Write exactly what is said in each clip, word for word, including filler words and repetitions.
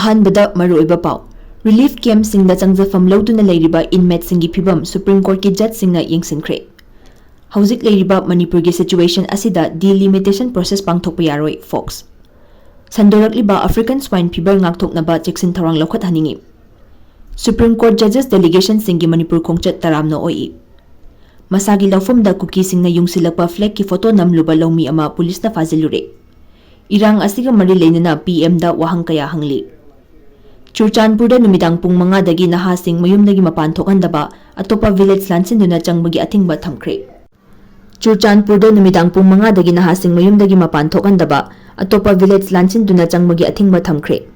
ꯑꯍꯥꯟꯕꯗ ꯃꯔꯨꯑꯣꯏꯕ ꯄꯥꯎ꯫ ꯔꯤꯂꯤꯐ ꯀꯦꯝꯞꯁꯤꯡꯗ ꯆꯪꯖꯐꯝ ꯂꯧꯗꯨꯅ ꯂꯩꯔꯤꯕ ꯏꯟꯃꯦꯠꯁꯤꯡꯒꯤ ꯐꯤꯚꯝ ꯁꯨꯄ꯭ꯔꯤꯝ ꯀꯣꯔꯠꯀꯤ ꯖꯖꯁꯤꯡꯅ ꯌꯦꯡꯁꯤꯟꯈ꯭ꯔꯦ꯫ ꯍꯧꯖꯤꯛ ꯂꯩꯔꯤꯕ ꯃꯅꯤꯄꯨꯔꯒꯤ ꯁꯤꯆꯨꯋꯦꯁꯟ ꯑꯁꯤꯗ ꯗꯤꯂꯤꯃꯤꯇꯦꯁꯟ ꯄ꯭ꯔꯣꯁꯦꯁ ꯄꯥꯡꯊꯣꯛꯄ ꯌꯥꯔꯣꯏ, ꯐꯣꯛꯁ꯫ ꯁꯟꯗꯣꯔꯛꯂꯤꯕ ꯑꯐ꯭ꯔꯤꯀꯟ ꯁ꯭ꯋꯥꯏꯟ ꯐꯤꯚꯔ ꯉꯥꯛꯊꯣꯛꯅꯕ ꯆꯦꯛꯁꯤꯟ ꯊꯧꯔꯥꯡ ꯂꯧꯈꯠꯍꯟꯅꯤꯡꯏ꯫ ꯁꯨꯄ꯭ꯔꯤꯝ ꯀꯣꯔꯠ ꯖꯖꯦꯁ ꯗꯦꯂꯤꯒꯦꯁꯟꯁꯤꯡꯒꯤ ꯃꯅꯤꯄꯨꯔ ꯈꯣꯡꯆꯠ ꯇꯔꯥꯝꯅ ꯑꯣꯛꯏ꯫ ꯃꯁꯥꯒꯤ ꯂꯧꯐꯝꯗ ꯀꯨꯀꯤꯁꯤꯡꯅ ꯌꯨꯡꯁꯤꯜꯂꯛꯄ ꯐ꯭ꯂꯦꯒꯀꯤ ꯐꯣꯇꯣ ꯅꯝꯂꯨꯕ ꯂꯧꯃꯤ ꯑꯃ ꯄꯨꯂꯤꯁꯅ ꯐꯥꯖꯤꯜꯂꯨꯔꯦ꯫ ꯏꯔꯥꯡ ꯑꯁꯤꯒ ꯃꯔꯤ ꯂꯩꯅꯅ ꯄꯤ ꯑꯦꯝꯗ ꯋꯥꯍꯪ ꯀꯌꯥ ꯍꯪꯂꯤ꯫ ꯆꯨꯔꯆꯥꯟꯄꯨꯔꯗ ꯅꯨꯃꯤꯗꯥꯡ ꯄꯨꯡ ꯃꯉꯥꯗꯒꯤ ꯅꯍꯥꯁꯤꯡ ꯃꯌꯨꯝꯗꯒꯤ ꯃꯄꯥꯟ ꯊꯣꯛꯍꯟꯗꯕ, ꯑꯇꯣꯞꯄ ꯚꯤꯂꯦꯖ ꯂꯥꯟꯁꯤꯟꯗꯨꯅ ꯆꯪꯕꯒꯤ ꯑꯊꯤꯡꯕ ꯊꯝꯈ꯭ꯔꯦ꯫ ꯆꯨꯔꯆꯥꯟꯄꯨꯔꯗ ꯅꯨꯃꯤꯗꯥꯡ ꯄꯨꯡ ꯃꯉꯥꯗꯒꯤ ꯅꯍꯥꯁꯤꯡ ꯃꯌꯨꯝꯗꯒꯤ ꯃꯄꯥꯟ ꯊꯣꯛꯍꯟꯗꯕ, ꯑꯇꯣꯞꯄ ꯚꯤꯂꯦꯖ ꯂꯥꯟꯁꯤꯟꯗꯨꯅ ꯆꯪꯕꯒꯤ ꯑꯊꯤꯡꯕ ꯊꯝꯈ꯭ꯔꯦ꯫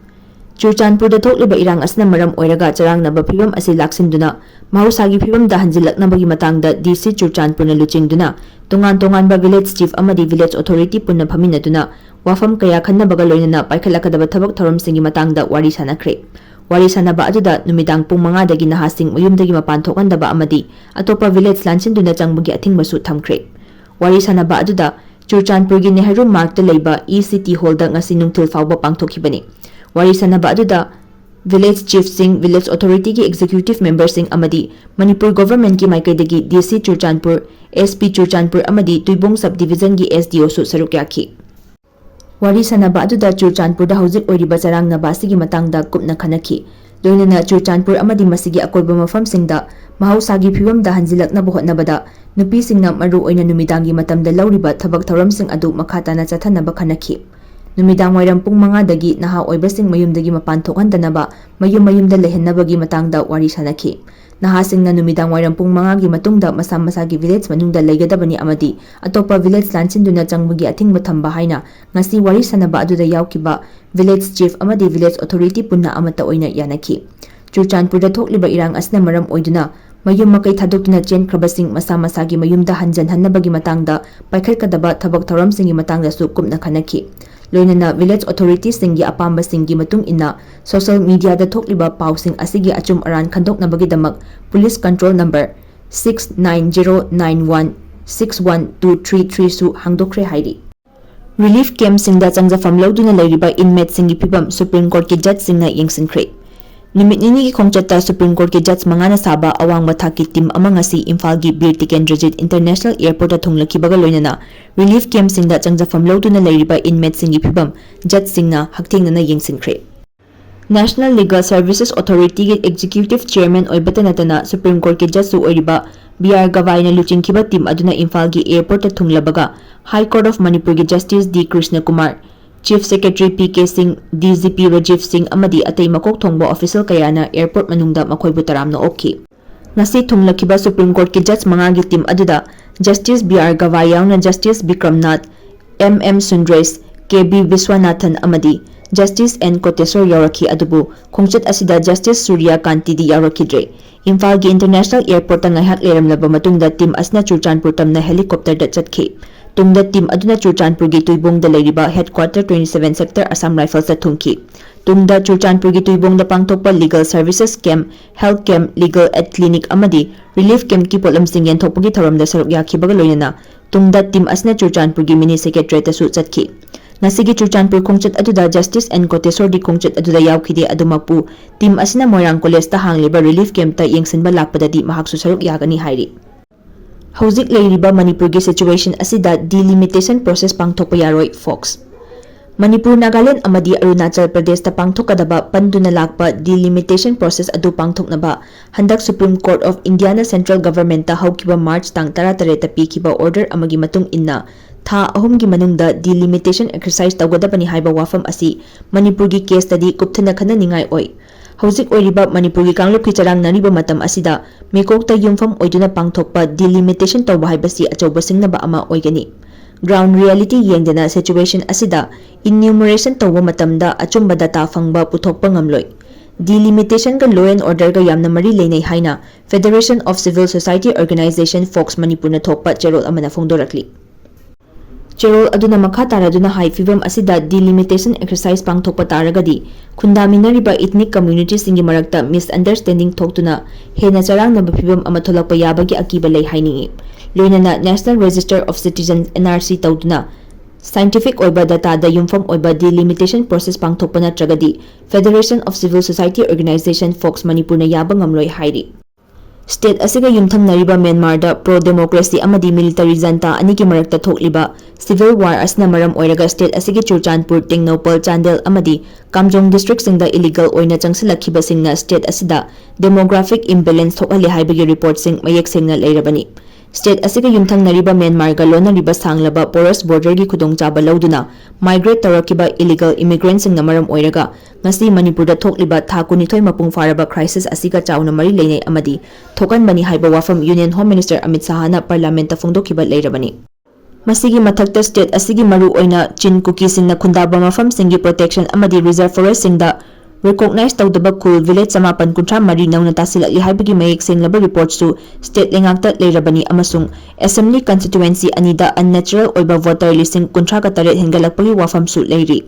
ꯆꯨꯔꯆꯥꯟꯄꯨꯔꯗ ꯊꯣꯛꯂꯤꯕ ꯏꯔꯥꯡ ꯑꯁꯤꯅ ꯃꯔꯝ ꯑꯣꯏꯔꯒ ꯆꯔꯥꯡꯅꯕ ꯐꯤꯚꯝ ꯑꯁꯤ ꯂꯥꯛꯁꯤꯟꯗꯨꯅ ꯃꯍꯧꯁꯥꯒꯤ ꯐꯤꯚꯝꯗ ꯍꯟꯖꯤꯜꯂꯛꯅꯕꯒꯤ ꯃꯇꯥꯡꯗ ꯗꯤ ꯁꯤ ꯆꯨꯔꯆꯥꯟꯄꯨꯔꯅ ꯂꯨꯆꯤꯡꯗꯨꯅ ꯇꯣꯉꯥꯟ ꯇꯣꯉꯥꯟꯕ ꯚꯤꯂꯦꯖ ꯆꯤꯐ ꯑꯃꯗꯤ ꯚꯤꯂꯦꯖ ꯑꯣꯊꯣꯔꯤꯇꯤ ꯄꯨꯟꯅ ꯐꯝꯃꯤꯟꯅꯗꯨꯅ ꯋꯥꯐꯝ ꯀꯌꯥ ꯈꯟꯅꯕꯒ ꯂꯣꯏꯅꯅ ꯄꯥꯏꯈꯠꯂꯛꯀꯗꯕ ꯊꯕꯛ ꯊꯧꯔꯝꯁꯤꯡꯒꯤ ꯃꯇꯥꯡꯗ ꯋꯥꯔꯤ ꯁꯥꯟꯅꯈ꯭ꯔꯦ꯫ ꯋꯥꯔꯤ ꯁꯥꯟꯅꯕ ꯑꯗꯨꯗ ꯅꯨꯃꯤꯗꯥꯡ ꯄꯨꯡ ꯃꯉꯥꯗꯒꯤ ꯅꯍꯥꯁꯤꯡ ꯃꯌꯨꯝꯗꯒꯤ ꯃꯄꯥꯟ ꯊꯣꯛꯍꯟꯗꯕ ꯑꯃꯗꯤ ꯑꯇꯣꯞꯄ ꯚꯤꯂꯦꯖ ꯂꯥꯟꯁꯤꯟꯗꯨꯅ ꯆꯪꯕꯒꯤ ꯑꯊꯤꯡꯕꯁꯨ ꯊꯝꯈ꯭ꯔꯦ꯫ ꯋꯥꯔꯤ ꯁꯥꯟꯅꯕ ꯑꯗꯨꯗ ꯆꯨꯔꯆꯥꯟꯄꯨꯔꯒꯤ ꯅꯦꯍꯔꯨ ꯃꯥꯔꯛꯇ ꯂꯩꯕ ꯏ ꯁꯤ ꯇꯤ ꯍꯣꯜꯗ ꯉꯁꯤ ꯅꯨꯡꯊꯤꯜ ꯐꯥꯎꯕ ꯄꯥꯡꯊꯣꯛꯈꯤꯕꯅꯤ꯫ ꯋꯥꯔꯤ ꯁꯥꯟꯅꯕ ꯑꯗꯨꯗ ꯚꯤꯂꯦꯖ ꯆꯤꯐꯁꯤꯡ, ꯚꯤꯂꯦꯖ ꯑꯣꯊꯣꯔꯤꯇꯤꯒꯤ ꯑꯦꯛꯖꯤꯀ꯭ꯌꯨꯇꯤꯚ ꯃꯦꯝꯕꯔꯁꯤꯡ ꯑꯃꯗꯤ ꯃꯅꯤꯄꯨꯔ ꯒꯣꯚꯔꯟꯃꯦꯟꯠꯀꯤ ꯃꯥꯏꯀꯩꯗꯒꯤ ꯗꯤ ꯁꯤ ꯆꯨꯔꯆꯥꯟꯄꯨꯔ, ꯑꯦꯁ ꯄꯤ ꯆꯨꯔꯆꯥꯟꯄꯨꯔ ꯑꯃꯗꯤ ꯇꯨꯏꯕꯣꯡ ꯁꯕ ꯗꯤꯚꯤꯖꯟꯒꯤ ꯑꯦꯁ ꯗꯤ ꯑꯣꯁꯨ ꯁꯔꯨꯛ ꯌꯥꯈꯤ꯫ ꯋꯥꯔꯤ ꯁꯥꯟꯅꯕ ꯑꯗꯨꯗ ꯆꯨꯔꯆꯥꯟꯄꯨꯔꯗ ꯍꯧꯖꯤꯛ ꯑꯣꯏꯔꯤꯕ ꯆꯔꯥꯡꯅꯕ ꯑꯁꯤꯒꯤ ꯃꯇꯥꯡꯗ ꯀꯨꯞꯅ ꯈꯟꯅꯈꯤ꯫ ꯂꯣꯏꯅꯅ ꯆꯨꯔꯆꯥꯟꯄꯨꯔ ꯑꯃꯗꯤ ꯃꯁꯤꯒꯤ ꯑꯀꯣꯏꯕ ꯃꯐꯝꯁꯤꯡꯗ ꯃꯍꯧꯁꯥꯒꯤ ꯐꯤꯚꯝꯗ ꯍꯟꯖꯤꯜꯂꯛꯅꯕ ꯍꯣꯠꯅꯕꯗ ꯅꯨꯄꯤꯁꯤꯡꯅ ꯃꯔꯨ ꯑꯣꯏꯅ ꯅꯨꯃꯤꯗꯥꯡꯒꯤ ꯃꯇꯝꯗ ꯂꯧꯔꯤꯕ ꯊꯕꯛ ꯊꯧꯔꯝꯁꯤꯡ ꯑꯗꯨ ꯃꯈꯥ ꯇꯥꯅ ꯆꯠꯊꯅꯕ ꯈꯟꯅꯈꯤ꯫ ꯅꯨꯃꯤꯗꯥꯡ ꯋꯥꯏꯔꯝ ꯄꯨꯡ ꯃꯉꯥꯗꯒꯤ ꯅꯍꯥ ꯑꯣꯏꯕꯁꯤꯡ ꯃꯌꯨꯝꯗꯒꯤ ꯃꯄꯥꯟ ꯊꯣꯛꯍꯟꯗꯅꯕ ꯃꯌꯨꯝ ꯃꯌꯨꯝꯗ ꯂꯩꯍꯟꯅꯕꯒꯤ ꯃꯇꯥꯡꯗ ꯋꯥꯔꯤ ꯁꯥꯟꯅꯈꯤ꯫ ꯅꯍꯥꯁꯤꯡꯅ ꯅꯨꯃꯤꯗꯥꯡ ꯋꯥꯏꯔꯝ ꯄꯨꯡ ꯃꯉꯥꯒꯤ ꯃꯇꯨꯡꯗ ꯃꯁꯥ ꯃꯁꯥꯒꯤ ꯚꯤꯂꯦꯖ ꯃꯅꯨꯡꯗ ꯂꯩꯒꯗꯕꯅꯤ ꯑꯃꯗꯤ ꯑꯇꯣꯞꯄ ꯚꯤꯂꯦꯖ ꯂꯥꯟꯁꯤꯟꯗꯨꯅ ꯆꯪꯕꯒꯤ ꯑꯊꯤꯡꯕ ꯊꯝꯕ ꯍꯥꯏꯅ ꯉꯁꯤ ꯋꯥꯔꯤ ꯁꯥꯟꯅꯕ ꯑꯗꯨꯗ ꯌꯥꯎꯈꯤꯕ ꯚꯤꯂꯦꯖ ꯆꯤꯐ ꯑꯃꯗꯤ ꯚꯤꯂꯦꯖ ꯑꯣꯊꯣꯔꯤꯇꯤ ꯄꯨꯟꯅ ꯑꯃꯠꯇ ꯑꯣꯏꯅ ꯌꯥꯅꯈꯤ꯫ ꯆꯨꯔꯆꯥꯟꯄꯨꯔꯗ ꯊꯣꯛꯂꯤꯕ ꯏꯔꯥꯡ ꯑꯁꯤꯅ ꯃꯔꯝ ꯑꯣꯏꯗꯨꯅ ꯃꯌꯨꯝ ꯃꯀꯩ ꯊꯥꯗꯣꯛꯇꯨꯅ ꯆꯦꯟꯈ꯭ꯔꯕꯁꯤꯡ ꯃꯁꯥ ꯃꯁꯥꯒꯤ ꯃꯌꯨꯝꯗ ꯍꯟꯖꯟꯍꯟꯅꯕꯒꯤ ꯃꯇꯥꯡꯗ ꯄꯥꯏꯈꯠꯀꯗꯕ ꯊꯕꯛ ꯊꯧꯔꯝꯁꯤꯡꯒꯤ ꯃꯇꯥꯡꯗꯁꯨ ꯀꯨꯞꯅ ꯈꯟꯅꯈꯤ꯫ ꯂꯣꯏꯅꯅ ꯚꯤꯂꯦꯖ ꯑꯣꯊꯣꯔꯤꯇꯤꯁꯤꯡꯒꯤ ꯑꯄꯥꯝꯕꯁꯤꯡꯒꯤ ꯃꯇꯨꯡ ꯏꯟꯅ ꯁꯣꯁꯤꯌꯦꯜ ꯃꯤꯗꯤꯌꯥꯗ ꯊꯣꯛꯂꯤꯕ ꯄꯥꯎꯁꯤꯡ ꯑꯁꯤꯒꯤ ꯑꯆꯨꯝ ꯑꯔꯥꯟ ꯈꯟꯗꯣꯛꯅꯕꯒꯤꯗꯃꯛ police control number six nine zero nine one six one two three three ꯁꯨ ꯍꯥꯡꯗꯣꯛꯈ꯭ꯔꯦ ꯍꯥꯏꯔꯤ꯫ Relief campꯁꯤꯡꯗ ꯆꯪꯖꯐꯝ ꯂꯧꯗꯨꯅ ꯂꯩꯔꯤꯕ inmateꯁꯤꯡꯒꯤ ꯐꯤꯚꯝ Supreme Courtꯀꯤ judgeꯁꯤꯡꯅ ꯌꯦꯡꯁꯤꯟꯈ꯭ꯔꯦ꯫ ꯅꯨꯃꯤꯠ ꯅꯤꯅꯤꯒꯤ ꯈꯣꯡꯆꯠꯇ Supreme Courtꯀꯤ judge ꯃꯉꯥꯅ ꯁꯥꯕ ꯑꯋꯥꯡꯕ ꯊꯥꯛꯀꯤ team ꯑꯃ ꯉꯁꯤ ꯏꯝꯐꯥꯜꯒꯤ ꯕꯤꯔ ꯇꯤꯀꯦꯟꯗ꯭ꯔꯖꯤꯠ International Airportꯇ ꯊꯨꯡꯂꯈꯤꯕꯒ ꯂꯣꯏꯅꯅ relief campꯁꯤꯡꯗ ꯆꯪꯖꯐꯝ ꯂꯧꯗꯨꯅ ꯂꯩꯔꯤꯕ inmateꯁꯤꯡꯒꯤ ꯐꯤꯚꯝ judgeꯁꯤꯡꯅ ꯍꯛꯊꯦꯡꯅꯅ ꯌꯦꯡꯁꯤꯟꯈ꯭ꯔꯦ꯫ National Legal Services Authorityꯒꯤ Executive Chairman ꯑꯣꯏꯕꯇ ꯅꯠꯇꯅ Supreme Courtꯀꯤ judgeꯁꯨ ꯑꯣꯏꯔꯤꯕ B R Gavaiꯅ ꯂꯨꯆꯤꯡꯈꯤꯕ team ꯑꯗꯨꯅ ꯏꯝꯐꯥꯜꯒꯤ airportꯇ ꯊꯨꯡꯂꯕꯒ High Court of Manipurꯒꯤ Justice D Krishna Kumar, Chief Secretary P K Singh, D G P Rajiv Singh ꯑꯃꯗꯤ ꯑꯇꯩ ꯃꯀꯣꯛ ꯊꯣꯡꯕ official ꯀꯌꯥꯅ airport ꯃꯅꯨꯡꯗ ꯃꯈꯣꯏꯕꯨ ꯇꯔꯥꯝꯅ ꯑꯣꯛꯈꯤ꯫ ꯉꯁꯤ ꯊꯨꯡꯂꯈꯤꯕ Supreme Courtꯀꯤ judge ꯃꯉꯥꯒꯤ team ꯑꯗꯨꯗ Justice B R Gavai ꯌꯥꯎꯅ Justice Bikram Nath, M M Sundresh, K B Viswanathan ꯑꯃꯗꯤ Justice N Koteswar ꯌꯥꯎꯔꯛꯈꯤ, ꯑꯗꯨꯕꯨ ꯈꯣꯡꯆꯠ ꯑꯁꯤꯗ Justice Surya Kantiꯗꯤ ꯌꯥꯎꯔꯛꯈꯤꯗ꯭ꯔꯦ꯫ ꯏꯝꯐꯥꯜꯒꯤ International Airportꯇ ꯉꯥꯏꯍꯥꯛ ꯂꯩꯔꯝꯂꯕ ꯃꯇꯨꯡꯗ team ꯑꯁꯤꯅ ꯆꯨꯔꯆꯥꯟꯄꯨꯔ ꯇꯝꯅ helicopterꯗ ꯆꯠꯈꯤ꯫ ꯇꯨꯡꯗ team ꯑꯗꯨꯅ ꯆꯨꯔꯆꯥꯟꯄꯨꯔꯒꯤ ꯇꯨꯏꯕꯣꯡꯗ ꯂꯩꯔꯤꯕ headquarter twenty seven sector Assam Riflesꯇ ꯊꯨꯡꯈꯤ꯫ ꯇꯨꯡꯗ ꯆꯨꯔꯆꯥꯟꯄꯨꯔꯒꯤ ꯇꯨꯏꯕꯣꯡꯗ ꯄꯥꯡꯊꯣꯛꯄ legal services camp, health camp, legal aid clinic ꯑꯃꯗꯤ relief campꯀꯤ ꯄꯣꯠꯂꯝꯁꯤꯡ ꯌꯦꯟꯊꯣꯛꯄꯒꯤ ꯊꯧꯔꯝꯗ ꯁꯔꯨꯛ ꯌꯥꯈꯤꯕꯒ ꯂꯣꯏꯅꯅ ꯇꯨꯡꯗ team ꯑꯁꯤꯅ ꯆꯨꯔꯆꯥꯟꯄꯨꯔꯒꯤ mini secretariatꯇꯁꯨ ꯆꯠꯈꯤ꯫ ꯉꯁꯤꯒꯤ ꯆꯨꯔꯆꯥꯟꯄꯨꯔ ꯈꯣꯡꯆꯠ ꯑꯗꯨꯗ Justice N Koteswarꯗꯤ ꯈꯣꯡꯆꯠ ꯑꯗꯨꯗ ꯌꯥꯎꯈꯤꯗꯦ, ꯑꯗꯨꯃꯛꯄꯨ team ꯑꯁꯤꯅ ꯃꯣꯏꯔꯥꯡ Collegeꯇ ꯍꯥꯡꯂꯤꯕ relief campꯇ ꯌꯦꯡꯁꯤꯟꯕ ꯂꯥꯛꯄꯗꯗꯤ ꯃꯍꯥꯛꯁꯨ ꯁꯔꯨꯛ ꯌꯥꯒꯅꯤ ꯍꯥꯏꯔꯤ꯫ ꯍꯧꯖꯤꯛ ꯂꯩꯔꯤꯕ ꯃꯅꯤꯄꯨꯔꯒꯤ situation ꯑꯁꯤꯗ delimitation process ꯄꯥꯡꯊꯣꯛꯄ ꯌꯥꯔꯣꯏ, Fox꯫ ꯃꯅꯤꯄꯨꯔ, ꯅꯥꯒꯥꯂꯦꯟꯗ ꯑꯃꯗꯤ ꯑꯔꯨꯅꯥꯆꯜ ꯄ꯭ꯔꯗꯦꯁꯇ ꯄꯥꯡꯊꯣꯛꯀꯗꯕ ꯄꯟꯗꯨꯅ ꯂꯥꯛꯄ delimitation process ꯑꯗꯨ ꯄꯥꯡꯊꯣꯛꯅꯕ ꯍꯟꯗꯛ Supreme Court of Indiaꯅ central governmentꯇ ꯍꯧꯈꯤꯕ March ꯇꯥꯡ ꯇꯔꯥꯇꯔꯦꯠꯇ ꯄꯤꯈꯤꯕ order ꯑꯃꯒꯤ ꯃꯇꯨꯡ ꯏꯟꯅ ꯊꯥ ꯑꯍꯨꯝꯒꯤ ꯃꯅꯨꯡꯗ delimitation exercise ꯇꯧꯒꯗꯕꯅꯤ ꯍꯥꯏꯕ ꯋꯥꯐꯝ ꯑꯁꯤ ꯃꯅꯤꯄꯨꯔꯒꯤ caseꯇꯗꯤ ꯀꯨꯞꯊꯅ ꯈꯟꯅꯅꯤꯡꯉꯥꯏ ꯑꯣꯏ꯫ ꯍꯧꯖꯤꯛ ꯑꯣꯏꯔꯤꯕ ꯃꯅꯤꯄꯨꯔꯒꯤ ꯀꯥꯡꯂꯨꯞꯀꯤ ꯆꯔꯥꯡꯅꯔꯤꯕ ꯃꯇꯝ ꯑꯁꯤꯗ ꯃꯤꯀꯣꯛꯇ ꯌꯨꯝꯐꯝ ꯑꯣꯏꯗꯨꯅ ꯄꯥꯡꯊꯣꯛꯄ delimitation ꯇꯧꯕ ꯍꯥꯏꯕꯁꯤ ꯑꯆꯧꯕ ꯁꯤꯡꯅꯕ ꯑꯃ ꯑꯣꯏꯒꯅꯤ꯫ Ground reality ꯌꯦꯡꯗꯅ situation ꯑꯁꯤꯗ enumeration ꯇꯧꯕ ꯃꯇꯝꯗ ꯑꯆꯨꯝꯕ data ꯐꯪꯕ ꯄꯨꯊꯣꯛꯄ ꯉꯝꯂꯣꯏ꯫ Delimitationꯒ law and orderꯒ ꯌꯥꯝꯅ ꯃꯔꯤ ꯂꯩꯅꯩ ꯍꯥꯏꯅ Federation of Civil Society Organization, Fox, ꯃꯅꯤꯄꯨꯔꯅ ꯊꯣꯛꯄ ꯆꯦꯔꯣꯜ ꯑꯃꯅ ꯐꯣꯡꯗꯣꯔꯛꯂꯤ꯫ ꯆꯦꯔꯣꯜ ꯑꯗꯨꯅ ꯃꯈꯥ ꯇꯥꯔꯗꯨꯅ ꯍꯥꯏ, ꯐꯤꯚꯝ ꯑꯁꯤꯗ delimitation exercise ꯄꯥꯡꯊꯣꯛꯄ ꯇꯥꯔꯒꯗꯤ ꯈꯨꯟꯗꯥꯃꯤꯟꯅꯔꯤꯕ ethnic communityꯁꯤꯡꯒꯤ ꯃꯔꯛꯇ misunderstanding ꯊꯣꯛꯇꯨꯅ ꯍꯦꯟꯅ ꯆꯔꯥꯡꯅꯕ ꯐꯤꯚꯝ ꯑꯃ ꯊꯣꯛꯂꯛꯄ ꯌꯥꯕꯒꯤ ꯑꯀꯤꯕ ꯂꯩ ꯍꯥꯏꯅꯤꯡꯏ꯫ ꯂꯣꯏꯅꯅ National Register of Citizens, N R C, ꯇꯧꯗꯨꯅ scientific ꯑꯣꯏꯕ dataꯗ ꯌꯨꯝꯐꯝ ꯑꯣꯏꯕ delimitation process ꯄꯥꯡꯊꯣꯛꯄ ꯅꯠꯇ꯭ꯔꯒꯗꯤ Federation of Civil Society Organisation, fox, ꯃꯅꯤꯄꯨꯔꯅ ꯌꯥꯕ ꯉꯝꯂꯣꯏ ꯍꯥꯏꯔꯤ꯫ State ꯑꯁꯤꯒ ꯌꯨꯝꯊꯪꯅꯔꯤꯕ ꯃ꯭ꯌꯥꯟꯃꯥꯔꯗ pro democracy ꯑꯃꯗꯤ military junta ꯑꯅꯤꯒꯤ ꯃꯔꯛꯇ ꯊꯣꯛꯂꯤꯕ civil war ꯑꯁꯤꯅ ꯃꯔꯝ ꯑꯣꯏꯔꯒ state ꯑꯁꯤꯒꯤ ꯆꯨꯔꯆꯥꯟꯄꯨꯔ, ꯇꯦꯡꯅꯧꯄꯜ, ꯆꯥꯟꯗꯦꯜ ꯑꯃꯗꯤ ꯀꯥꯝꯖꯣꯡ districtꯁꯤꯡꯗ illegal ꯑꯣꯏꯅ ꯆꯪꯁꯤꯜꯂꯛꯈꯤꯕꯁꯤꯡꯅ state ꯑꯁꯤꯗ demographic imbalance ꯊꯣꯛꯍꯜꯂꯦ ꯍꯥꯏꯕꯒꯤ reportꯁꯤꯡ ꯃꯌꯦꯛ ꯁꯦꯡꯅ ꯂꯩꯔꯕꯅꯤ꯫ State ꯑꯁꯤꯒ ꯌꯨꯝꯊꯪꯅꯔꯤꯕ ꯃ꯭ꯌꯥꯟꯃꯥꯔꯒ ꯂꯣꯟꯅꯔꯤꯕ ꯁꯥꯡꯂꯕ porous borderꯒꯤ ꯈꯨꯗꯣꯡꯆꯥꯕ ꯂꯧꯗꯨꯅ migrate ꯇꯧꯔꯛꯈꯤꯕ illegal immigrantꯁꯤꯡꯅ ꯃꯔꯝ ꯑꯣꯏꯔꯒ ꯉꯁꯤ ꯃꯅꯤꯄꯨꯔꯗ ꯊꯣꯛꯂꯤꯕ ꯊꯥ ꯀꯨꯟꯅꯤꯊꯣꯏ ꯃꯄꯨꯡ ꯐꯥꯔꯕ crisis ꯑꯁꯤꯒ ꯆꯥꯎꯅ ꯃꯔꯤ ꯂꯩꯅꯩ ꯑꯃꯗꯤ ꯊꯣꯛꯍꯟꯕꯅꯤ ꯍꯥꯏꯕ ꯋꯥꯐꯝ Union Home Minister ꯑꯃꯤꯠ ꯁꯥꯍꯅ parliamentꯇ ꯐꯣꯡꯗꯣꯛꯈꯤꯕ ꯂꯩꯔꯕꯅꯤ꯫ ꯃꯁꯤꯒꯤ ꯃꯊꯛꯇ state ꯑꯁꯤꯒꯤ ꯃꯔꯨ ꯑꯣꯏꯅ ꯆꯤꯟ ꯀꯨꯀꯤꯁꯤꯡꯅ ꯈꯨꯟꯗꯥꯕ ꯃꯐꯝꯁꯤꯡꯒꯤ protection ꯑꯃꯗꯤ reserve forestꯁꯤꯡꯗ recognize ꯇꯧꯗꯕ ꯈꯨꯜ village ꯆꯃꯥꯄꯟ ꯀꯨꯟꯊ꯭ꯔꯥ ꯃꯔꯤ ꯅꯧꯅ ꯇꯥꯁꯤꯜꯂꯛꯂꯤ ꯍꯥꯏꯕꯒꯤ ꯃꯌꯦꯛ ꯁꯦꯡꯂꯕ reportꯁꯨ state ꯂꯩꯉꯥꯛꯇ ꯂꯩꯔꯕꯅꯤ ꯑꯃꯁꯨꯡ assembly constituency ꯑꯅꯤꯗ unnatural ꯑꯣꯏꯕ voter ꯂꯤꯁꯤꯡ ꯀꯨꯟꯊ꯭ꯔꯥꯒ ꯇꯔꯦꯠ ꯍꯦꯟꯒꯠꯂꯛꯄꯒꯤ ꯋꯥꯐꯝꯁꯨ ꯂꯩꯔꯤ꯫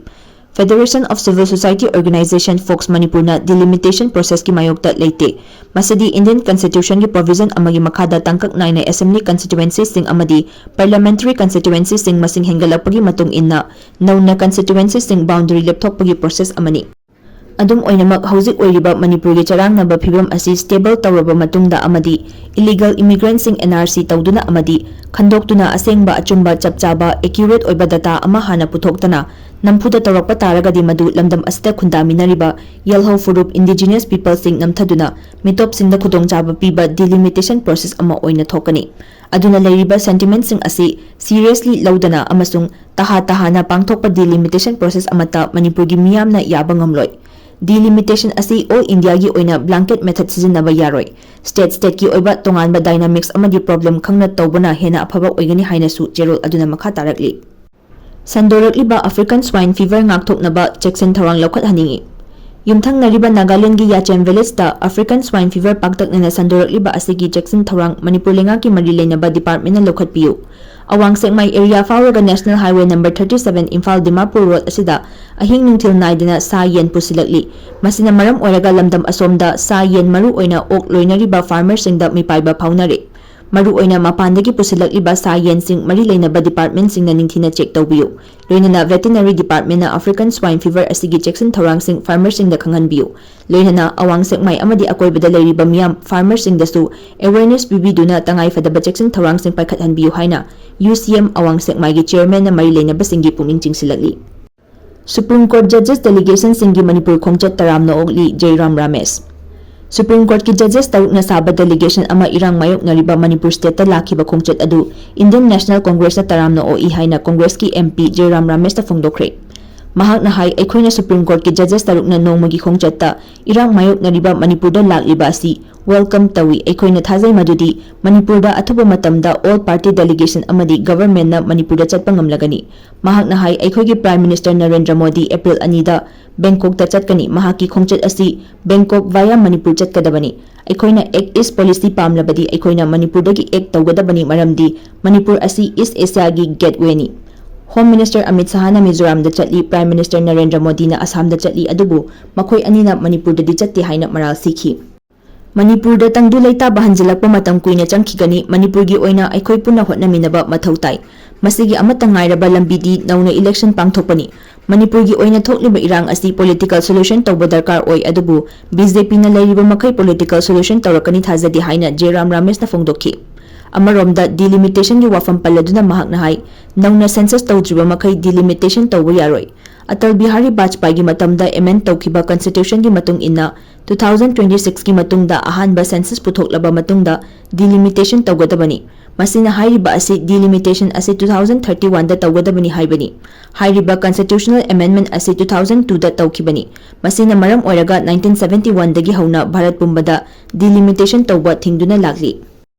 Federation of Civil Society Organisation, fox, ꯃꯅꯤꯄꯨꯔꯅ delimitation processꯀꯤ ꯃꯥꯌꯣꯛꯇ ꯂꯩꯇꯦ꯫ ꯃꯁꯤꯗꯤ Indian Constitutionꯒꯤ provision ꯑꯃꯒꯤ ꯃꯈꯥꯗ ꯇꯥꯡꯀꯛ ꯅꯥꯏꯅ assembly constituencyꯁꯤꯡ ꯑꯃꯗꯤ parliamentary constituencyꯁꯤꯡ ꯃꯁꯤꯡ ꯍꯦꯟꯒꯠꯂꯛꯄꯒꯤ ꯃꯇꯨꯡ ꯏꯟꯅ ꯅꯧꯅ constituencyꯁꯤꯡ boundary ꯂꯦꯞꯊꯣꯛꯄꯒꯤ process ꯑꯃꯅꯤ꯫ ꯑꯗꯨꯝ ꯑꯣꯏꯅꯃꯛ, ꯍꯧꯖꯤꯛ ꯑꯣꯏꯔꯤꯕ ꯃꯅꯤꯄꯨꯔꯒꯤ ꯆꯔꯥꯡꯅꯕ ꯐꯤꯕꯝ ꯑꯁꯤ stable ꯇꯧꯔꯕ ꯃꯇꯨꯡꯗ ꯑꯃꯗꯤ illegal immigrantꯁꯤꯡ NRC ꯇꯧꯗꯨꯅ ꯑꯃꯗꯤ ꯈꯟꯗꯣꯛꯇꯨꯅ ꯑꯁꯦꯡꯕ, ꯑꯆꯨꯝꯕ, ꯆꯞ ꯆꯥꯕ, accurate ꯑꯣꯏꯕ data ꯑꯃ ꯍꯥꯟꯅ ꯄꯨꯊꯣꯛꯇꯅ ꯅꯝꯐꯨꯗ ꯇꯧꯔꯛꯄ ꯇꯥꯔꯒꯗꯤ ꯃꯗꯨ ꯂꯝꯗꯝ ꯑꯁꯤꯗ ꯈꯨꯟꯗꯥꯃꯤꯟꯅꯔꯤꯕ ꯌꯦꯜꯍꯧ ꯐꯨꯔꯨꯞ indigenous peopleꯁꯤꯡ ꯅꯝꯊꯗꯨꯅ ꯃꯤꯇꯣꯞꯁꯤꯡꯗ ꯈꯨꯗꯣꯡꯆꯥꯕ ꯄꯤꯕ delimitation process ꯑꯃ ꯑꯣꯏꯅ ꯊꯣꯛꯀꯅꯤ꯫ ꯑꯗꯨꯅ ꯂꯩꯔꯤꯕ sentimentꯁꯤꯡ ꯑꯁꯤ seriously ꯂꯧꯗꯅ ꯑꯃꯁꯨꯡ ꯇꯍꯥ ꯇꯍꯥꯅ ꯄꯥꯡꯊꯣꯛꯄ delimitation process ꯑꯃꯠꯇ ꯃꯅꯤꯄꯨꯔꯒꯤ ꯃꯤꯌꯥꯝꯅ ꯌꯥꯕ ꯉꯝꯂꯣꯏ꯫ Delimitation ꯑꯁꯤ all Indiaꯒꯤ ꯑꯣꯏꯅ blanket method ꯁꯤꯖꯤꯟꯅꯕ ꯌꯥꯔꯣꯏ꯫ State stateꯀꯤ ꯑꯣꯏꯕ ꯇꯣꯉꯥꯟꯕ dynamics ꯑꯃꯗꯤ problem ꯈꯪꯅ ꯇꯧꯕꯅ ꯍꯦꯟꯅ ꯑꯐꯕ ꯑꯣꯏꯒꯅꯤ ꯍꯥꯏꯅꯁꯨ ꯆꯦꯔꯣꯜ ꯑꯗꯨꯅ ꯃꯈꯥ ꯇꯥꯔꯛꯂꯤ꯫ ꯁꯟꯗꯣꯔꯛꯂꯤꯕ African Swine Fever ꯉꯥꯛꯊꯣꯛꯅꯕ ꯆꯦꯛꯁꯤꯟ ꯊꯧꯔꯥꯡ ꯂꯧꯈꯠꯍꯟꯅꯤꯡꯏ꯫ ꯌꯨꯝꯊꯪꯅꯔꯤꯕ ꯅꯥꯒꯥꯂꯦꯟꯗꯒꯤ ꯌꯥꯆꯦꯝ villageꯇ African Swine Fever ꯄꯥꯛꯇꯛꯅꯅ ꯁꯟꯗꯣꯔꯛꯂꯤꯕ ꯑꯁꯤꯒꯤ ꯆꯦꯛꯁꯤꯟ ꯊꯧꯔꯥꯡ ꯃꯅꯤꯄꯨꯔ ꯂꯩꯉꯥꯛꯀꯤ ꯃꯔꯤ ꯂꯩꯅꯕ departmentꯅ ꯂꯧꯈꯠꯄꯤꯌꯨ꯫ ꯑꯋꯥꯡ ꯁꯦꯛꯃꯥꯏ area ꯐꯥꯎꯔꯒ National Highway number thirty seven Imphal Dimapur road ꯑꯁꯤꯗ ꯑꯍꯤꯡ ꯅꯨꯡꯊꯤꯜ ꯅꯥꯏꯗꯅ ꯁꯥ ꯌꯦꯟ ꯄꯨꯁꯤꯜꯂꯛꯂꯤ꯫ ꯃꯁꯤꯅ ꯃꯔꯝ ꯑꯣꯏꯔꯒ ꯂꯝꯗꯝ ꯑꯁꯣꯝꯗ ꯁꯥ ꯌꯦꯟ ꯃꯔꯨ ꯑꯣꯏꯅ ꯑꯣꯛ ꯂꯣꯏꯅꯔꯤꯕ farmerꯁꯤꯡꯗ ꯃꯤꯄꯥꯏꯕ ꯐꯥꯎꯅꯔꯤ꯫ ꯃꯔꯨꯑꯣꯏꯅ ꯃꯄꯥꯟꯗꯒꯤ ꯄꯨꯁꯤꯜꯂꯛꯂꯤꯕ ꯁꯥ ꯌꯦꯟꯁꯤꯡ ꯃꯔꯤ ꯂꯩꯅꯕ department ꯁꯤꯡꯅ ꯅꯤꯡꯊꯤꯅ check ꯇꯧꯕꯤꯌꯨ꯫ ꯂꯣꯏꯅꯅ veterinary department ꯅ African swine fever ꯑꯁꯤꯒꯤ ꯆꯦꯛꯁꯤꯟ ꯊꯧꯔꯥꯡꯁꯤꯡ farmer ꯁꯤꯡꯗ ꯈꯪꯍꯟꯕꯤꯌꯨ꯫ ꯂꯣꯏꯅꯅ ꯑꯋꯥꯡ ꯁꯦꯛꯃꯥꯏ ꯑꯃꯗꯤ ꯑꯀꯣꯏꯕꯗ ꯂꯩꯔꯤꯕ ꯃꯤꯌꯥꯝ farmer ꯁꯤꯡꯗꯁꯨ awareness ꯄꯤꯕꯤꯗꯨꯅ ꯇꯉꯥꯏꯐꯗꯕ ꯆꯦꯛꯁꯤꯟ ꯊꯧꯔꯥꯡꯁꯤꯡ ꯄꯥꯏꯈꯠꯍꯟꯕꯤꯌꯨ ꯍꯥꯏꯅ U C M ꯑꯋꯥꯡ ꯁꯦꯛꯃꯥꯏꯒꯤ chairman ꯅ ꯃꯔꯤ ꯂꯩꯅꯕꯁꯤꯡꯒꯤ ꯄꯨꯛꯅꯤꯡ ꯆꯤꯡꯁꯤꯜꯂꯛꯂꯤ꯫ Supreme Court judges delegation ꯁꯤꯡꯒꯤ ꯃꯅꯤꯄꯨꯔ ꯈꯣꯡꯆꯠ ꯇꯔꯥꯝꯅ ꯑꯣꯛꯂꯤ, ꯖꯩꯔꯥꯝ ꯔꯥꯃꯦꯁ꯫ Supreme Court ꯀꯤ judges ꯇꯔꯨꯛꯅ ꯁꯥꯕ delegation ꯑꯃ ꯏꯔꯥꯡ ꯃꯥꯌꯣꯛꯅꯔꯤꯕ ꯃꯅꯤꯄꯨꯔ state ꯇ ꯂꯥꯛꯈꯤꯕ ꯈꯣꯡꯆꯠ ꯑꯗꯨ Indian National Congress ꯅ ꯇꯔꯥꯝꯅ ꯑꯣꯛꯏ ꯍꯥꯏꯅ Congress ꯀꯤ M P ꯖꯩꯔꯥꯝ ꯔꯥꯃꯦꯁꯇ ꯐꯣꯡꯗꯣꯛꯈ꯭ꯔꯦ꯫ ꯃꯍꯥꯛꯅ ꯍꯥꯏ, ꯑꯩꯈꯣꯏꯅ Supreme Court ꯀꯤ judges ꯇꯔꯨꯛꯅ ꯅꯣꯡꯃꯒꯤ ꯈꯣꯡꯆꯠꯇ ꯏꯔꯥꯡ ꯃꯥꯌꯣꯛꯅꯔꯤꯕ ꯃꯅꯤꯄꯨꯔꯗ ꯂꯥꯛꯂꯤꯕ ꯑꯁꯤ welcome ꯇꯧꯏ꯫ ꯑꯩꯈꯣꯏꯅ ꯊꯥꯖꯩ ꯃꯗꯨꯗꯤ ꯃꯅꯤꯄꯨꯔꯗ ꯑꯊꯨꯕ ꯃꯇꯝꯗ all party delegation ꯑꯃꯗꯤ government ꯅ ꯃꯅꯤꯄꯨꯔꯗ ꯆꯠꯄ ꯉꯝꯂꯒꯅꯤ꯫ ꯃꯍꯥꯛꯅ ꯍꯥꯏ, ꯑꯩꯈꯣꯏꯒꯤ Prime Minister Narendra Modi April ꯑꯅꯤꯗ ꯕꯦꯡꯀꯣꯛꯇ ꯆꯠꯀꯅꯤ꯫ ꯃꯍꯥꯛꯀꯤ ꯈꯣꯡꯆꯠ ꯑꯁꯤ ꯕꯦꯡꯀꯣꯛ via ꯃꯅꯤꯄꯨꯔ ꯆꯠꯀꯗꯕꯅꯤ꯫ ꯑꯩꯈꯣꯏꯅ Act East policy ꯄꯥꯝꯂꯕꯗꯤ ꯑꯩꯈꯣꯏꯅ ꯃꯅꯤꯄꯨꯔꯗꯒꯤ act ꯇꯧꯒꯗꯕꯅꯤ, ꯃꯔꯝꯗꯤ ꯃꯅꯤꯄꯨꯔ ꯑꯁꯤ East Asia ꯒꯤ gateway ꯅꯤ꯫ Home Minister ꯑꯃꯤꯠ ꯁꯍꯥꯅ ꯃꯤꯖꯣꯔꯥꯝꯗ ꯆꯠꯂꯤ, Prime Minister ꯅꯔꯦꯟꯗ꯭ꯔ ꯃꯣꯗꯤꯅ ꯑꯁꯥꯝꯗ ꯆꯠꯂꯤ, ꯑꯗꯨꯕꯨ ꯃꯈꯣꯏ ꯑꯅꯤꯅ ꯃꯅꯤꯄꯨꯔꯗꯗꯤ ꯆꯠꯇꯦ ꯍꯥꯏꯅ ꯃꯔꯥꯜ ꯁꯤꯈꯤ꯫ ꯃꯅꯤꯄꯨꯔꯗ ꯇꯪꯗꯨ ꯂꯩꯇꯥꯕ ꯍꯟꯖꯤꯜꯂꯛꯄ ꯃꯇꯝ ꯀꯨꯏꯅ ꯆꯪꯈꯤꯒꯅꯤ꯫ ꯃꯅꯤꯄꯨꯔꯒꯤ ꯑꯣꯏꯅ ꯑꯩꯈꯣꯏ ꯄꯨꯟꯅ ꯍꯣꯠꯅꯃꯤꯟꯅꯕ ꯃꯊꯧ ꯇꯥꯏ꯫ ꯃꯁꯤꯒꯤ ꯑꯃꯠꯇ ꯉꯥꯏꯔꯕ ꯂꯝꯕꯤꯗꯤ ꯅꯧꯅ election ꯄꯥꯡꯊꯣꯛꯄꯅꯤ꯫ ꯃꯅꯤꯄꯨꯔꯒꯤ ꯑꯣꯏꯅ ꯊꯣꯛꯂꯤꯕ ꯏꯔꯥꯡ ꯑꯁꯤ political solution ꯇꯧꯕ ꯗꯔꯀꯥꯔ ꯑꯣꯏ, ꯑꯗꯨꯕꯨ B J P ꯅ ꯂꯩꯔꯤꯕ ꯃꯈꯩ political solution ꯇꯧꯔꯛꯀꯅꯤ ꯊꯥꯖꯗꯦ ꯍꯥꯏꯅ ꯖꯦꯔꯥꯝ ꯔꯥꯃꯦꯁꯅ ꯐꯣꯡꯗꯣꯛꯈꯤ꯫ ꯑꯃꯔꯣꯝꯗ, delimitation ꯒꯤ ꯋꯥꯐꯝ ꯄꯜꯂꯗꯨꯅ ꯃꯍꯥꯛꯅ ꯍꯥꯏ, ꯅꯧꯅ census ꯇꯧꯗ꯭ꯔꯤꯕ ꯃꯈꯩ delimitation ꯇꯧꯕ ꯌꯥꯔꯣꯏ꯫ ꯑꯇꯜ ꯕꯤꯍꯥꯔꯤ ꯕꯥꯖꯄꯥꯏꯒꯤ ꯃꯇꯝꯗ amend ꯇꯧꯈꯤꯕ constitution ꯒꯤ ꯃꯇꯨꯡ ꯏꯟꯅ, two thousand twenty six ꯀꯤ ꯃꯇꯨꯡꯗ ꯑꯍꯥꯟꯕ census ꯄꯨꯊꯣꯛꯂꯕ ꯃꯇꯨꯡꯗ delimitation ꯇꯧꯒꯗꯕꯅꯤ꯫ ꯃꯁꯤꯅ ꯍꯥꯏꯔꯤꯕ ꯑꯁꯤ delimitation ꯑꯁꯤ two thousand thirty one ꯗ ꯇꯧꯒꯗꯕꯅꯤ ꯍꯥꯏꯕꯅꯤ꯫ ꯍꯥꯏꯔꯤꯕ constitutional amendment ꯑꯁꯤ two thousand two ꯗ ꯇꯧꯈꯤꯕꯅꯤ꯫ ꯃꯁꯤꯅ ꯃꯔꯝ ꯑꯣꯏꯔꯒ nineteen seventy one ꯗꯒꯤ ꯍꯧꯅ ꯚꯥꯔꯠ ꯄꯨꯝꯕꯗ delimitation ꯇꯧꯕ ꯊꯤꯡꯗꯨꯅ ꯂꯥꯛꯂꯤ꯫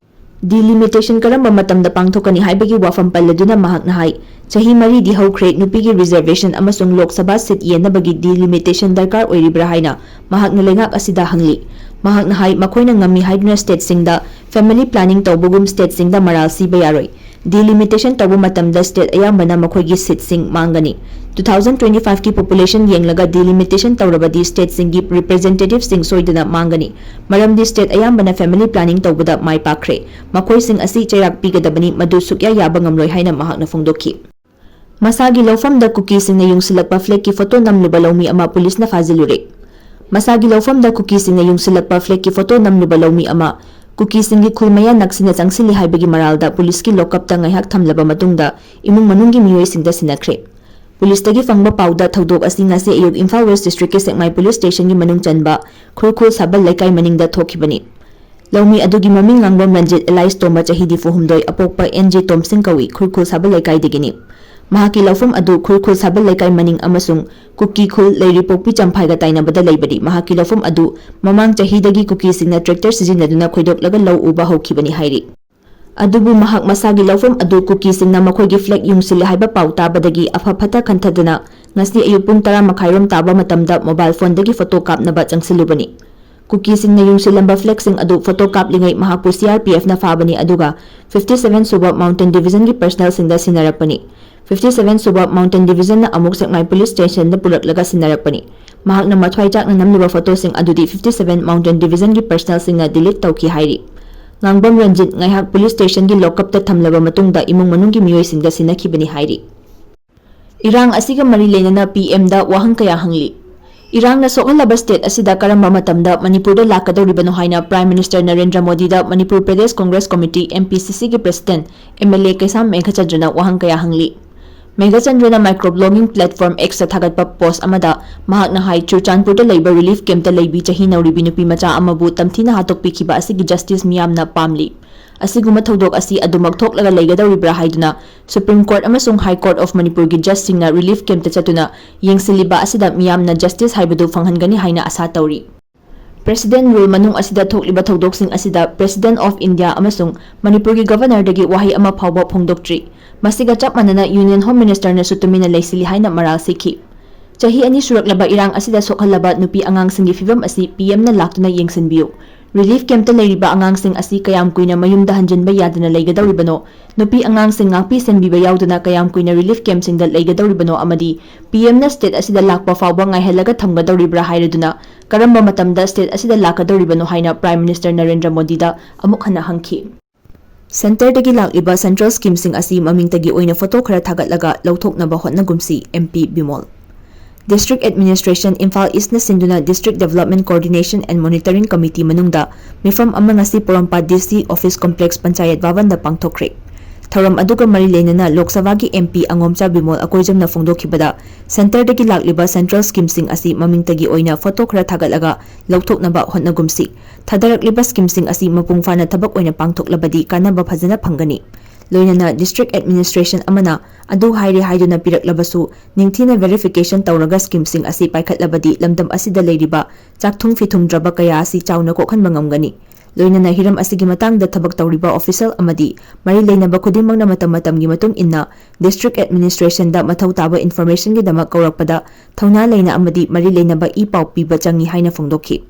Delimitation ꯀꯔꯝꯕ ꯃꯇꯝꯗ ꯄꯥꯡꯊꯣꯛꯀꯅꯤ ꯍꯥꯏꯕꯒꯤ ꯋꯥꯐꯝ ꯄꯜꯂꯗꯨꯅ ꯃꯍꯥꯛꯅ ꯍꯥꯏ, ꯆꯍꯤ ꯃꯔꯤꯗꯤ ꯍꯧꯈ꯭ꯔꯦ, ꯅꯨꯄꯤꯒꯤ reservation ꯑꯃꯁꯨꯡ ꯂꯣꯛ ꯁꯚꯥ seat ꯌꯦꯟꯅꯕꯒꯤ delimitation ꯗꯔꯀꯥꯔ ꯑꯣꯏꯔꯤꯕ꯭ꯔꯥ ꯍꯥꯏꯅ ꯃꯍꯥꯛꯅ ꯂꯩꯉꯥꯛ ꯑꯁꯤꯗ ꯍꯪꯂꯤ꯫ ꯃꯍꯥꯛꯅ ꯍꯥꯏ, ꯃꯈꯣꯏꯅ ꯉꯝꯃꯤ ꯍꯥꯏꯗꯨꯅ state ꯁꯤꯡꯗ family planning ꯇꯧꯕꯒꯨꯝ state ꯁꯤꯡꯗ ꯃꯔꯥꯜ ꯁꯤꯕ ꯌꯥꯔꯣꯏ꯫ Delimitation ꯇꯧꯕ ꯃꯇꯝꯗ state ꯑꯌꯥꯝꯕꯅ ꯃꯈꯣꯏꯒꯤ seatꯁꯤꯡ ꯃꯥꯡꯒꯅꯤ꯫ Two thousand twenty five ꯀꯤ population ꯌꯦꯡꯂꯒ delimitation ꯇꯧꯔꯕꯗꯤ stateꯁꯤꯡꯒꯤ representativeꯁꯤꯡ ꯁꯣꯏꯗꯅ ꯃꯥꯡꯒꯅꯤ, ꯃꯔꯝꯗꯤ state ꯑꯌꯥꯝꯕꯅ family planning ꯇꯧꯕꯗ ꯃꯥꯏ ꯄꯥꯛꯈ꯭ꯔꯦ꯫ ꯃꯈꯣꯏꯁꯤꯡ ꯑꯁꯤ ꯆꯩꯔꯥꯛ ꯄꯤꯒꯗꯕꯅꯤ, ꯃꯗꯨ ꯁꯨꯛꯌꯥ ꯌꯥꯕ ꯉꯝꯂꯣꯏ ꯍꯥꯏꯅ ꯃꯍꯥꯛꯅ ꯐꯣꯡꯗꯣꯛꯈꯤ꯫ ꯃꯁꯥꯒꯤ ꯂꯧꯐꯝꯗ ꯀꯨꯀꯤꯁꯤꯡꯅ ꯌꯨꯡꯁꯤꯜꯂꯛꯄ flagꯀꯤ photo ꯅꯝꯂꯨꯕ ꯂꯧꯃꯤ ꯑꯃ ꯄꯨꯂꯤꯁꯅ ꯐꯥꯖꯤꯜꯂꯨꯔꯦ꯫ ꯃꯁꯥꯒꯤ ꯂꯧꯐꯝꯗ ꯀꯨꯀꯤꯁꯤꯡꯅ ꯌꯨꯡꯁꯤꯜꯂꯛꯄ flagꯀꯤ photo ꯅꯝꯂꯨꯕ ꯂꯧꯃꯤ ꯑꯃ ꯀꯨꯀꯤꯁꯤꯡꯒꯤ ꯈꯨꯜ ꯃꯌꯥ ꯅꯛꯁꯤꯟꯅ ꯆꯪꯁꯤꯜꯂꯤ ꯍꯥꯏꯕꯒꯤ ꯃꯔꯥꯜꯗ ꯄꯨꯂꯤꯁꯀꯤ ꯂꯣꯀꯞꯇ ꯉꯥꯏꯍꯥꯛ ꯊꯝꯂꯕ ꯃꯇꯨꯡꯗ ꯏꯃꯨꯡ ꯃꯅꯨꯡꯒꯤ ꯃꯤꯑꯣꯏꯁꯤꯡꯗ ꯁꯤꯟꯅꯈ꯭ꯔꯦ꯫ ꯄꯨꯂꯤꯁꯇꯒꯤ ꯐꯪꯕ ꯄꯥꯎꯗ ꯊꯧꯗꯣꯛ ꯑꯁꯤ ꯉꯁꯤ ꯑꯌꯨꯛ ꯏꯝꯐꯥꯜ West Districtꯀꯤ ꯁꯦꯛꯃꯥꯏ Police Stationꯒꯤ ꯃꯅꯨꯡ ꯆꯟꯕ ꯈꯨꯔꯈꯨꯜ ꯁꯥꯕꯜ ꯂꯩꯀꯥꯏ ꯃꯅꯤꯡꯗ ꯊꯣꯛꯈꯤꯕꯅꯤ꯫ ꯂꯧꯃꯤ ꯑꯗꯨꯒꯤ ꯃꯃꯤꯡ ꯉꯥꯡꯕꯝ ꯔꯟꯖꯤꯠ alias ꯇꯣꯝꯕ, ꯆꯍꯤ ꯅꯤꯐꯨ ꯍꯨꯝꯗꯣꯏ, ꯑꯄꯣꯛꯄ ꯑꯦꯟ ꯖꯦ ꯇꯣꯝꯁꯤꯡ ꯀꯧꯏ, ꯈꯨꯔꯈꯨꯜ ꯁꯥꯕꯜ ꯂꯩꯀꯥꯏꯗꯒꯤꯅꯤ꯫ ꯃꯍꯥꯛꯀꯤ ꯂꯧꯐꯝ ꯑꯗꯨ ꯈꯨꯔꯈꯨꯜ ꯁꯥꯕꯜ ꯂꯩꯀꯥꯏ ꯃꯅꯤꯡ ꯑꯃꯁꯨꯡ ꯀꯨꯀꯤ ꯈꯨꯜ ꯂꯩꯔꯤꯄꯣꯛꯄꯤ ꯆꯝꯐꯥꯏꯒ ꯇꯥꯏꯅꯕꯗ ꯂꯩꯕꯅꯤ꯫ ꯃꯍꯥꯛꯀꯤ ꯂꯧꯐꯝ ꯑꯗꯨ ꯃꯃꯥꯡ ꯆꯍꯤꯗꯒꯤ ꯀꯨꯀꯤꯁꯤꯡꯅ tractor ꯁꯤꯖꯤꯟꯅꯗꯨꯅ ꯈꯣꯏꯗꯣꯛꯂꯒ ꯂꯧ ꯎꯕ ꯍꯧꯈꯤꯕꯅꯤ ꯍꯥꯏꯔꯤ꯫ ꯑꯗꯨꯕꯨ ꯃꯍꯥꯛ ꯃꯁꯥꯒꯤ ꯂꯧꯐꯝ ꯑꯗꯨ ꯀꯨꯀꯤꯁꯤꯡꯅ ꯃꯈꯣꯏꯒꯤ flag ꯌꯨꯡꯁꯤꯜꯂꯦ ꯍꯥꯏꯕ ꯄꯥꯎ ꯇꯥꯕꯗꯒꯤ ꯑꯐ ꯐꯠꯇ ꯈꯟꯊꯗꯨꯅ ꯉꯁꯤ ꯑꯌꯨꯛ ꯄꯨꯡ ꯇꯔꯥ ꯃꯈꯥꯏꯔꯣꯝ ꯇꯥꯕ ꯃꯇꯝꯗ mobile phoneꯗꯒꯤ photo ꯀꯥꯞꯅꯕ ꯆꯪꯁꯤꯜꯂꯨꯕꯅꯤ꯫ ꯀꯨꯀꯤꯁꯤꯡꯅ ꯌꯨꯡꯁꯤꯜꯂꯝꯕ flagꯁꯤꯡ ꯑꯗꯨ photo ꯀꯥꯞꯂꯤꯉꯩ ꯃꯍꯥꯛꯄꯨ C R P Fꯅ ꯐꯥꯕꯅꯤ, ꯑꯗꯨꯒ fifty seven ꯁꯨꯕ Mountain Divisionꯒꯤ personnelꯁꯤꯡꯗ ꯁꯤꯟꯅꯔꯛꯄꯅꯤ꯫ Fifty seven ꯁꯨꯕ Mountain Divisionꯅ ꯑꯃꯨꯛ ꯁꯦꯛꯃꯥꯏ Police Stationꯗ ꯄꯨꯔꯛꯂꯒ ꯁꯤꯟꯅꯔꯛꯄꯅꯤ꯫ ꯃꯍꯥꯛꯅ ꯃꯊ꯭ꯋꯥꯏ ꯆꯥꯛꯅ ꯅꯝꯂꯤꯕ photoꯁꯤꯡ ꯑꯗꯨꯗꯤ fifty seven Mountain Divisionꯒꯤ personnelꯁꯤꯡꯅ delete ꯇꯧꯈꯤ ꯍꯥꯏꯔꯤ꯫ ꯉꯥꯡꯕꯝ ꯔꯟꯖꯤꯠ ꯉꯥꯏꯍꯥꯛ police stationꯒꯤ lockupꯇ ꯊꯝꯂꯕ ꯃꯇꯨꯡꯗ ꯏꯃꯨꯡ ꯃꯅꯨꯡꯒꯤ ꯃꯤꯑꯣꯏꯁꯤꯡꯗ ꯁꯤꯟꯅꯈꯤꯕꯅꯤ ꯍꯥꯏꯔꯤ꯫ ꯏꯔꯥꯡ ꯑꯁꯤꯒ ꯃꯔꯤ ꯂꯩꯅꯅ P Mꯗ ꯋꯥꯍꯪ ꯀꯌꯥ ꯍꯪꯂꯤ꯫ ꯏꯔꯥꯡꯅ ꯁꯣꯛꯍꯜꯂꯕ state ꯑꯁꯤꯗ ꯀꯔꯝꯕ ꯃꯇꯝꯗ ꯃꯅꯤꯄꯨꯔꯗ ꯂꯥꯛꯀꯗꯧꯔꯤꯕꯅꯣ ꯍꯥꯏꯅ Prime Minister ꯅꯔꯦꯟꯗ꯭ꯔ ꯃꯣꯗꯤꯗ Manipur Pradesh Congress committee, M P C Cꯒꯤ president, M L A Keisham ꯃꯦꯘꯆꯟꯗ꯭ꯔꯅ ꯋꯥꯍꯪ ꯀꯌꯥ ꯍꯪꯂꯤ꯫ ꯃꯦꯘꯆꯟꯗ꯭ꯔꯅ microblogging platform Xꯇ ꯊꯥꯒꯠꯄ post ꯑꯃꯗ ꯃꯍꯥꯛꯅ ꯍꯥꯏ, ꯆꯨꯔꯆꯥꯟꯄꯨꯔꯗ ꯂꯩꯕ relief campꯇ ꯂꯩꯕꯤ ꯆꯍꯤ ꯅꯧꯔꯤꯕꯤ ꯅꯨꯄꯤ ꯃꯆꯥ ꯑꯃꯕꯨ ꯇꯝꯊꯤꯅ ꯍꯥꯠꯇꯣꯛꯄꯤꯈꯤꯕ ꯑꯁꯤꯒꯤ justice ꯃꯤꯌꯥꯝꯅ ꯄꯥꯝꯂꯤ꯫ ꯑꯁꯤꯒꯨꯝꯕ ꯊꯧꯗꯣꯛ ꯑꯁꯤ ꯑꯗꯨꯃꯛ ꯊꯣꯛꯂꯒ ꯂꯩꯒꯗꯧꯔꯤꯕ꯭ꯔꯥ ꯍꯥꯏꯗꯨꯅ Supreme Court ꯑꯃꯁꯨꯡ High Court of ꯃꯅꯤꯄꯨꯔꯒꯤ judgeꯁꯤꯡꯅ relief campꯇ ꯆꯠꯇꯨꯅ ꯌꯦꯡꯁꯤꯜꯂꯤꯕ ꯑꯁꯤꯗ ꯃꯤꯌꯥꯝꯅ justice ꯍꯥꯏꯕꯗꯨ ꯐꯪꯍꯟꯒꯅꯤ ꯍꯥꯏꯅ ꯑꯁꯥ ꯇꯧꯔꯤ꯫ President rule ꯃꯅꯨꯡ ꯑꯁꯤꯗ ꯊꯣꯛꯂꯤꯕ ꯊꯧꯗꯣꯛꯁꯤꯡ ꯑꯁꯤꯗ President of India ꯑꯃꯁꯨꯡ ꯃꯅꯤꯄꯨꯔꯒꯤ Governorꯗꯒꯤ ꯋꯥꯍꯩ ꯑꯃ ꯐꯥꯎꯕ ꯐꯣꯡꯗꯣꯛꯇ꯭ꯔꯤ꯫ ꯃꯁꯤꯒ ꯆꯞ ꯃꯥꯟꯅꯅ Union Home Ministerꯅꯁꯨ ꯇꯨꯃꯤꯟꯅ ꯂꯩꯁꯤꯜꯂꯤ ꯍꯥꯏꯅ ꯃꯔꯥꯜ ꯁꯤꯈꯤ꯫ ꯆꯍꯤ ꯑꯅꯤ ꯁꯨꯔꯛꯂꯕ ꯏꯔꯥꯡ ꯑꯁꯤꯗ ꯁꯣꯛꯍꯜꯂꯕ ꯅꯨꯄꯤ ꯑꯉꯥꯡꯁꯤꯡꯒꯤ ꯐꯤꯚꯝ ꯑꯁꯤ P Mꯅ ꯂꯥꯛꯇꯨꯅ ꯌꯦꯡꯁꯤꯟꯕꯤꯌꯨ꯫ ꯔꯤꯂꯤꯐ ꯀꯦꯝꯞꯇ ꯂꯩꯔꯤꯕ ꯑꯉꯥꯡꯁꯤꯡ ꯑꯁꯤ ꯀꯌꯥꯝ ꯀꯨꯏꯅ ꯃꯌꯨꯝꯗ ꯍꯟꯖꯤꯟꯕ ꯌꯥꯗꯅ ꯂꯩꯒꯗꯧꯔꯤꯕꯅꯣ, ꯅꯨꯄꯤ ꯑꯉꯥꯡꯁꯤꯡ ꯉꯥꯛꯄꯤ ꯁꯦꯟꯕꯤꯕ ꯌꯥꯎꯗꯅ ꯀꯌꯥꯝ ꯀꯨꯏꯅ ꯔꯤꯂꯤꯐ ꯀꯦꯝꯞꯁꯤꯡꯗ ꯂꯩꯒꯗꯧꯔꯤꯕꯅꯣ ꯑꯃꯗꯤ ꯄꯤ ꯑꯦꯝꯅ ꯁ꯭ꯇꯦꯠ ꯑꯁꯤꯗ ꯂꯥꯛꯄ ꯐꯥꯎꯕ ꯉꯥꯏꯍꯜꯂꯒ ꯊꯝꯒꯗꯧꯔꯤꯕ꯭ꯔꯥ ꯍꯥꯏꯔꯗꯨꯅ ꯀꯔꯝꯕ ꯃꯇꯝꯗ ꯁ꯭ꯇꯦꯠ ꯑꯁꯤꯗ ꯂꯥꯛꯀꯗꯧꯔꯤꯕꯅꯣ ꯍꯥꯏꯅ ꯄ꯭ꯔꯥꯏꯝ ꯃꯤꯅꯤꯁꯇꯔ ꯅꯔꯦꯟꯗ꯭ꯔ ꯃꯣꯗꯤꯗ ꯑꯃꯨꯛ ꯍꯟꯅ ꯍꯪꯈꯤ꯫ ꯁꯦꯟꯇꯔꯗꯒꯤ ꯂꯥꯛꯂꯤꯕ ꯁꯦꯟꯇ꯭ꯔꯦꯜ ꯁ꯭ꯀꯤꯝꯁꯤꯡ ꯑꯁꯤ ꯃꯃꯤꯡꯇꯒꯤ ꯑꯣꯏꯅ ꯐꯣꯇꯣ ꯈꯔ ꯊꯥꯒꯠꯂꯒ ꯂꯧꯊꯣꯛꯅꯕ ꯍꯣꯠꯅꯒꯨꯝꯁꯤ, M P Bimol. District Administration, Imphal ꯏꯁꯅ ꯁꯤꯟꯗꯨꯅ District Development Coordination and Monitoring Committee ꯃꯅꯨꯡꯗ ꯃꯤꯐꯝ ꯑꯃ ꯉꯁꯤ ꯄꯣꯔꯣꯝꯄꯥꯠ ꯗꯤ ꯁꯤ ꯑꯣꯐꯤꯁ ꯀꯣꯝꯄ꯭ꯂꯦꯛꯁ ꯄꯟꯆꯥꯌꯠ ꯚꯕꯟꯗ ꯄꯥꯡꯊꯣꯛꯈ꯭ꯔꯦ꯫ ꯊꯧꯔꯝ ꯑꯗꯨꯒ ꯃꯔꯤ ꯂꯩꯅꯅ ꯂꯣꯛ ꯁꯚꯥꯒꯤ ꯑꯦꯝ ꯄꯤ ꯑꯉꯣꯝꯆꯥ ꯕꯤꯃꯣꯜ ꯑꯀꯣꯏꯖꯝꯅ ꯐꯣꯡꯗꯣꯛꯈꯤꯕꯗ, ꯁꯦꯟꯇꯔꯗꯒꯤ ꯂꯥꯛꯂꯤꯕ ꯁꯦꯟꯇ꯭ꯔꯦꯜ ꯁ꯭ꯀꯤꯝꯁꯤꯡ ꯑꯁꯤ ꯃꯃꯤꯡꯇꯒꯤ ꯑꯣꯏꯅ ꯐꯣꯇꯣ ꯈꯔ ꯊꯥꯒꯠꯂꯒ ꯂꯧꯊꯣꯛꯅꯕ ꯍꯣꯠꯅꯒꯨꯝꯁꯤ꯫ ꯊꯥꯗꯔꯛꯂꯤꯕ ꯁ꯭ꯀꯤꯝꯁꯤꯡ ꯑꯁꯤ ꯃꯄꯨꯡ ꯐꯥꯅ ꯊꯕꯛ ꯑꯣꯏꯅ ꯄꯥꯡꯊꯣꯛꯂꯕꯗꯤ ꯀꯥꯟꯅꯕ ꯐꯖꯅ ꯐꯪꯒꯅꯤ꯫ ꯂꯣꯏꯅꯅ ꯗꯤꯁꯇ꯭ꯔꯤꯛ ꯑꯦꯗꯃꯤꯅꯤꯁꯇ꯭ꯔꯦꯁꯟ ꯑꯃꯅ ꯑꯗꯨ ꯍꯥꯏꯔꯦ ꯍꯥꯏꯗꯨꯅ ꯄꯤꯔꯛꯂꯕꯁꯨ ꯅꯤꯡꯊꯤꯅ ꯚꯦꯔꯤꯐꯤꯀꯦꯁꯟ ꯇꯧꯔꯒ ꯁ꯭ꯀꯤꯝꯁꯤꯡ ꯑꯁꯤ ꯄꯥꯏꯈꯠꯂꯕꯗꯤ ꯂꯝꯗꯝ ꯑꯁꯤꯗ ꯂꯩꯔꯤꯕ ꯆꯥꯛꯊꯨꯡ ꯐꯤꯊꯨꯡꯗ꯭ꯔꯕ ꯀꯌꯥ ꯑꯁꯤ ꯆꯥꯎꯅ ꯀꯣꯛꯍꯟꯕ ꯉꯝꯒꯅꯤ꯫ ꯂꯣꯏꯅꯅ ꯍꯤꯔꯝ ꯑꯁꯤꯒꯤ ꯃꯇꯥꯡꯗ ꯊꯕꯛ ꯇꯧꯔꯤꯕ ꯑꯣꯐꯤꯁꯤꯌꯦꯜ ꯑꯃꯗꯤ ꯃꯔꯤ ꯂꯩꯅꯕ ꯈꯨꯗꯤꯡꯃꯛꯅ ꯃꯇꯝ ꯃꯇꯝꯒꯤ ꯃꯇꯨꯡ ꯏꯟꯅ ꯗꯤꯁꯇ꯭ꯔꯤꯛ ꯑꯦꯗꯃꯤꯅꯤꯁꯇ꯭ꯔꯦꯁꯟꯗ ꯃꯊꯧ ꯇꯥꯕ ꯏꯟꯐꯣꯔꯃꯦꯁꯟꯒꯤꯗꯃꯛ ꯀꯧꯔꯛꯄꯗ ꯊꯧꯅꯥ ꯂꯩꯅ ꯑꯃꯗꯤ ꯃꯔꯤ ꯂꯩꯅꯕ ꯏ ꯄꯥꯎ ꯄꯤꯕ ꯆꯪꯏ ꯍꯥꯏꯅ ꯐꯣꯡꯗꯣꯛꯈꯤ꯫